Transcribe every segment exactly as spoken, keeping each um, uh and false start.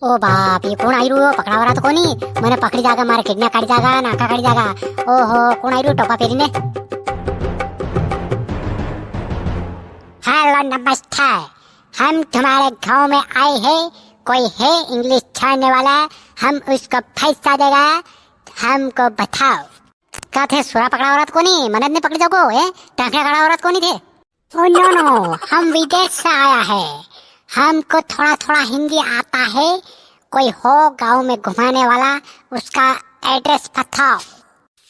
ओ बाप, ये कुण आई रू? पकड़ावरा तो कोनी, मने पकड़ी जागा, मारे किडनी काटी जागा, नाका काटी जागा। ओहो, कुण आई रू टोपा पेरी ने? हेलो, नमस्ते। हम तुम्हारे गांव में आए हैं, कोई है इंग्लिश छाड़ने वाला? हम उसको पैसा देगा, हमको बताओ। का थे सुरा पकड़ावरा तो कोनी, मने नी पकड़ी जागो, ए? टांकड़ा काढ़ावरा तो कोनी थे? ओ नो नो, हम विदेश से आया है, हमको थोड़ा थोड़ा हिंदी आता है, कोई हो गांव में घुमाने वाला, उसका एड्रेस बताओ।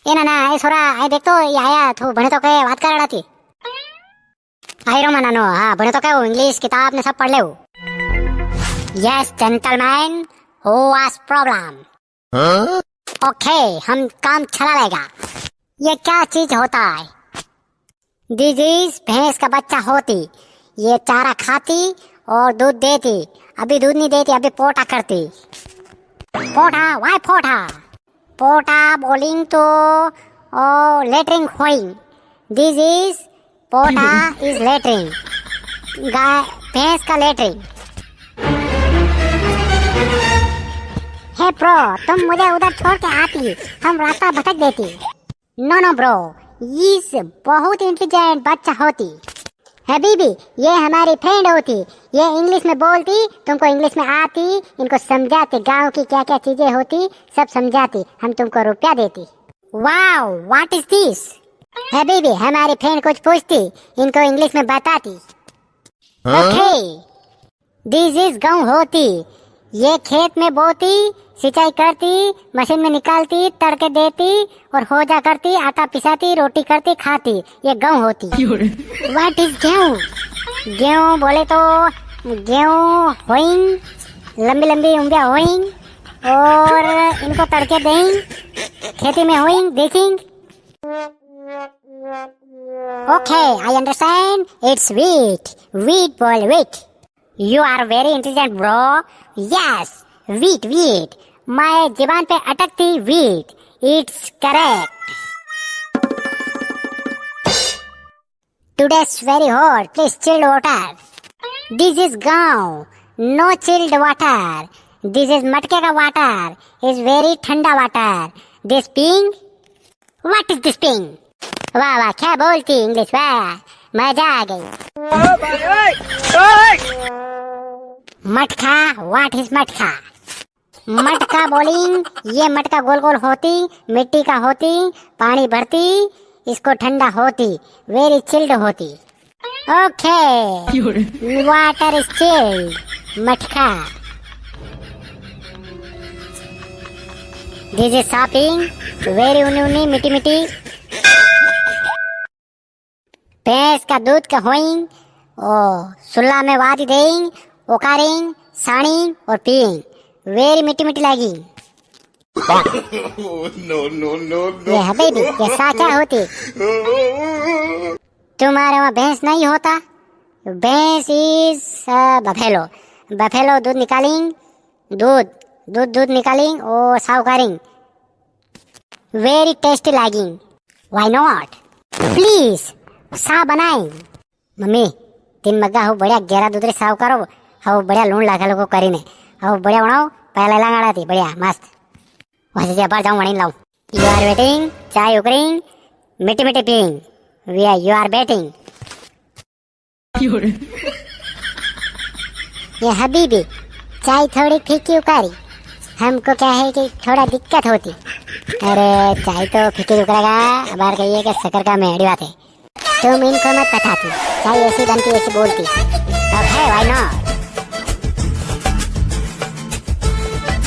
ए ना ना, ए छोरा, ए देख तो, ये आया, तू भणे तो के बात कर रहा थी। आई रो मनानो, हाँ, भणे तो के, इंग्लिश किताब ने सब पढ़ ले। Yes gentleman, who was problem? हाँ? ओके, हम काम चला लेगा। ये क्या चीज होता है? This is भैंस का बच्चा होती, ये चारा खाती और दूध देती। अभी दूध नहीं देती, अभी पोटा करती। पोटा, why पोटा? पोटा बोलिंग तो, ओ, लेटरिंग होइंग। This is पोटा is लेटरिंग। गाय, भैंस का लेटरिंग। हे प्रो, तुम मुझे उधर छोड़ के आती, हम रास्ता भटक देती। नो नो ब्रो, इस बहुत इंटेलिजेंट बच्चा होती। हबीबी, ये हमारी फ्रेंड होती, ये इंग्लिश में बोलती, तुमको इंग्लिश में आती, इनको समझाती, गांव की क्या क्या चीजें होती, सब समझाती, हम तुमको रुपया देती। Wow, what is this? Habibi, हमारी फ्रेंड कुछ पूछती, इनको इंग्लिश में बताती। हाँ? ओके। This is गेहूं होती, ये खेत में बोती, सिंचाई करती, मशीन में निकालती, तड़के देती और होजा करती, आटा पिसाती, रोटी करती, खाती, ये गेहूं होती। क्यों रे? What is गेहूं? गेहूं बोले तो गेहूं होइंग, लंबी लंबी उंबिया होइंग और इनको तड़के देइंग, खेती में hoeing, देखेंग। Okay, I understand. It's wheat. Wheat बोल, wheat. You are very intelligent, bro. Yes, wheat, wheat. मैं जबान पे अटकती wheat. It's correct. Today's very hot. Please chilled water. This is गांव. No chilled water. This is मटके का water. Is very ठंडा water. This ping. What is this ping? वाह वाह, क्या बोलती इंग्लिश, वाह, मजा आ गई। मटका, what is मटका? मटका बोलिंग, ये मटका गोल गोल होती, मिट्टी का होती, पानी भरती, इसको ठंडा होती, very chilled होती। Okay, water is chilled, मटका। This is shopping, very ऊनी ऊनी, मीठी मीठी। भैंस का दूध का होइंग, ओ, सुल्ला में वादी देइंग, ओकारिंग, साणिंग और पीइंग। Very मीठी मीठी लागिंग। No, no, no, no। ये हबीबी, ये साचा होती। तुम्हारे वहाँ भैंस नहीं होता? भैंस is, अ, buffalo। Buffalo दूध निकालिंग, दूध, दूध, दूध निकालिंग, ओ साव करिंग। Very tasty लागिंग। Why not? Please, सा बनाइंग। मम्मी, तीन मग्गा हो बढ़िया गेरा दूध रे साव करो, हो बढ़िया लूण लाखा लोगो करीने, हो बढ़िया बनाओ, पहला लांगाड़ा थी, बढ़िया, मस्त। वैसे जी, अबार जाऊं, वणीन लाऊं। You are waiting, चाय उकरिंग, मीठी मीठी peeing, we are, you are waiting। ये हबीबी, चाय थोड़ी फीकी उकारी, हमको क्या है कि थोड़ा दिक्कत होती। अरे, चाय तो फीकी उकरेगा, अबार कहिए कि शक्कर का मेड़ी बात है। तुम इनको मत बताती, चाय ऐसी बनती, ऐसी बोलती। Okay, why not?